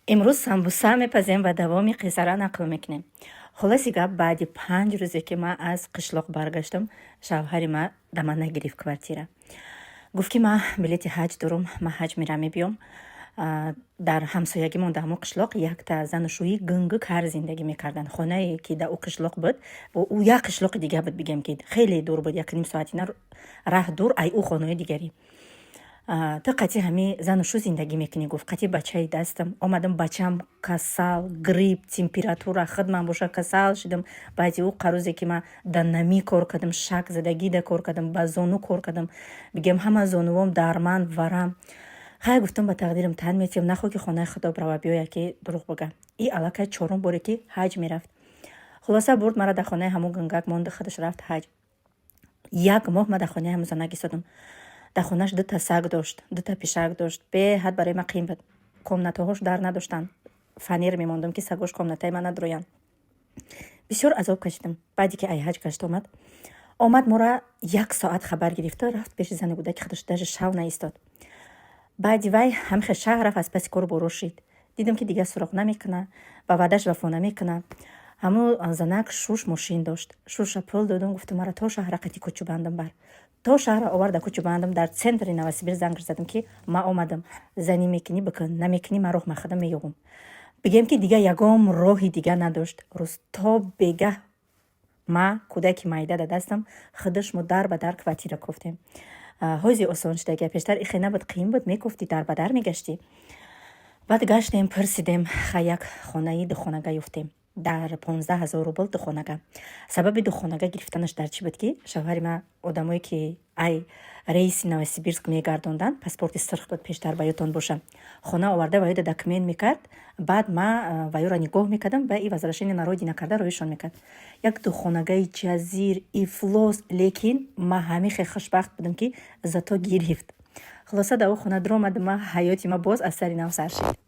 Имрӯз самбуса мепазем ва давоми қиссара нақл мекунем. Хулоси гап, баъди 5 рӯзе, ки ман аз қишлоқ баргаштам, шавҳари ман да ман нагирифт квартира. Гуфт, ки ман билети ҳаҷ дорум, ман ҳаҷ мерам, мебиём. Дар ҳамсоягимон, дар ҳамон қишлоқ, якта зану шӯи гунгу кар зиндагӣ мекарданд. Хонае, ки дар ӯ қишлоқ буд, ӯ як қишлоқи дига буд, бигем, ки хеле дур буд, якним соатина раҳ дур ай ӯ хонаҳои дигарӣ. Ту қати ҳами зану шу зиндагӣ мекунӣ, гуфт. Қати бачаи дастам омадам, бачам касал, грипп, температура, худман боша касал шудам. Баъди ӯ қарӯзе, ки ман дар намӣ кор кардам, шак задагида кор кардам, ба зону кор кардам, бигем, ҳама зонувом дарман, варам. Хай, гуфтам, ба тақдирам тан метиҳам, нахоҳ, ки хонаи худо брава биёя, ки дурӯғ бага. И аллакай чорум боре, ки ҳаҷ мерафт. Хулоса, бурд мара, дар хонаи ҳамун гунгак монду, худаш рафт ҳаҷ. Як моҳ ман дар хонаи ҳамун занак истодам. Дар хонааш дута саг дошт, дута пишак дошт. Беҳад барои ман қиин буд. Комнатаҳош дар надоштанд, фанер мемондам, ки сагош комнатаи ман надроянд. Бисёр азоб кашидам. Баъде ки ай ҳаҷ гашт омад, омад, мора як соат хабар гирифта, рафт пеши зани кӯдаки худаш, даже шав наистод. Баъди вай ҳамихе шаҳр рафт, аз паси кору боро шид. Дидам, ки дигар суроғ намекуна, ба ваъдаш вафо намекуна. Ҳамун занак шуш мошин дошт. Шуша пул додум, гуфтум, мара то шаҳра қати кӯчубандам бар. То шаҳра оварда, кӯчубандам. Дар центри Новосибир занг задам, ки ма омадам, занӣ мекунӣ, бикун, намекунӣ, ман роҳ махадам меёбам. Бигем, ки дига ягон роҳи дига надошт. Рӯз то бегаҳ ма кӯдаки майда да дастам, худаш мо дар ба дар квартира кофтем. Ҳози осон шудага, пештар ихе набуд, қиин буд, мекофтӣ, дар ба дар мегаштӣ. Баъд гаштем, пурсидем, ха, як хонаи духонага ёфтем дар 15 000 рубл, духонага. Сабаби духонага гирифтанаш дар чӣ буд, ки шавҳари ман одамое, ки ай рейси Новосибирск мегардонданд, паспорти сирх буд пештар, ба ёдтон боша, хона оварда, ва ёда документ мекард, баъд ма ваёра нигоҳ мекардам, ба и возвращение на родина карда роишон мекард. Як духонагаи ҷазир, ифлос, лекин ма ҳамихе хушбахт будам, ки зато гирифт. Хулоса, дар о хона дуромадам, ма ҳаёти ма боз аз сари нав сар шид.